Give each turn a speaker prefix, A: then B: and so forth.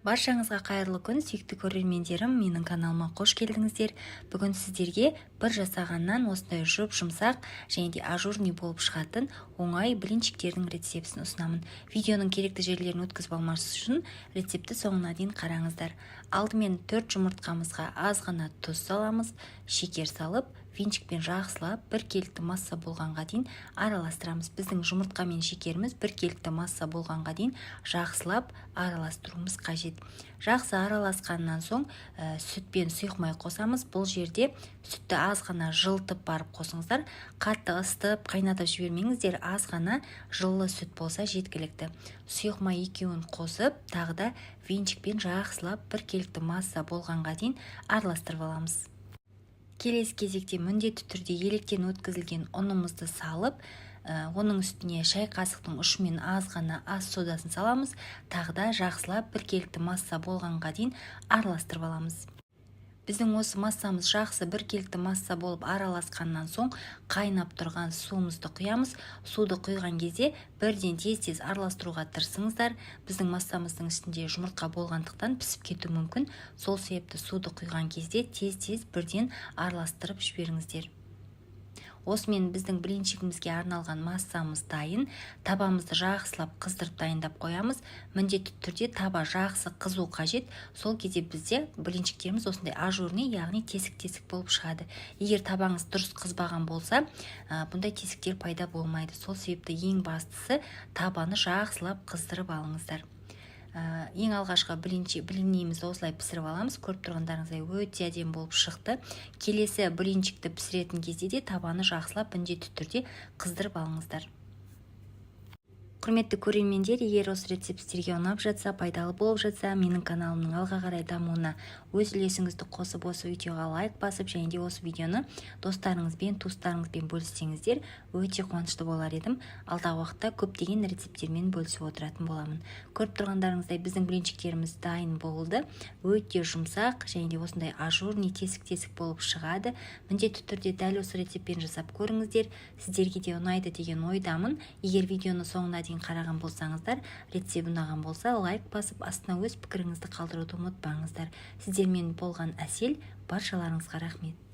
A: Баршаңызға қайырлы күн, сүйікті көрермендерім! Менің каналыма қош келдіңіздер! Бүгін сіздерге бір жасағаннан осындай жұп-жұмсақ және де ажурный болып шығатын оңай блинчиктердің рецептісін ұсынамын. Видеоның керекті жерлерін өткізіп алмас үшін рецептті соңына дейін қараңыздар. Алдымен 4 жұмыртқамызға аз ғана тұз саламыз, шекер салып, венчикпен жақсылап біркелікті масса болғанға дейін араластырамыз. Біздің жұмыртқа мен шекеріміз біркелікті масса болғанға дейін жақсылап араластыруымыз қажет. Жақсы араласқаннан соң сүт пен сұйық май қосамыз. Бұл жерде сүтті аз ғана жылытып барып қосыңыздар, қатты ысытып, қайнатып жібермеңіздер, аз ғана жылы сүт болса жеткілікті. Сұйық май екеуін қосып, тағы да венчикпен жақсылап біркелікті масса болғанға дейін араластырып аламыз. Келесі кезекте міндетті түрде електен өткізілген ұнымызды салып, оның үстіне шай қасықтың ұшымен аз ғана ас содасын саламыз. Тағы да жақсылап біркелікті масса болғанға дейін араластырып аламыз. Біздің осы массамыз жақсы біркелікті масса болып араласқаннан соң, қайнап тұрған суымызды құямыз. Суды құйған кезде бірден тез-тез араластыруға тырысыңыздар. Біздің массамыздың ішінде жұмыртқа болғандықтан, пісіп кетуі мүмкін. Сол себепті суды құйған кезде тез-тез бірден араластырып жіберіңіздер. Осымен біздің блинчигімізге арналған массамыз дайын. Табамызды жақсылап қыздырып, дайындап қоямыз. Міндетті түрде таба жақсы қызу қажет. Сол кезде бізде блинчиктеріміз осындай ажурный, яғни тесік-тесік болып шығады. Егер табаңыз дұрыс қызбаған болса, бұндай тесіктер пайда болмайды. Сол себепті ең бастысы табаны жақсылап қыздырып алыңыздар. Ең алғашқы блинімізді осылай пісіріп аламыз. Көріп тұрғандарыңыздай, өте әдемі болып шықты. Келесі блинчикті пісіретін кезде де табаны жақсылап міндетті түрде қыздырып алыңыздар. Құрметті көрермендер, егер осы рецепт сіздерге ұнап жатса, пайдалы болып жатса, менің каналымның алға қарай дамуына өз үлесіңізді қосып, осы видеоға лайк басып және де осы видеоны достарыңызбен, туыстарыңызбен бөліссеңіздер, өте қуанышты болар едім. Алдағы уақытта көптеген рецепттермен бөлісіп отыратын боламын. Көріп тұрғандарыңыздай, біздің блинчиктеріміз дайын болды. Өте жұмсақ және де осындай ажурный, тесік тесік болып шығады. Міндетті түрде дәл осы рецептпен жасап көріңіздер, сіздерге де ұнайды деген ойдамын. Егер видеоны соңына дейін қараған болсаңыздар, рецепт ұнаған болса, лайк басып, астына өз пікіріңізді қалдыруды ұмытпаңыздар. Сіздермен болған Әсел. Баршаларыңызға рахмет!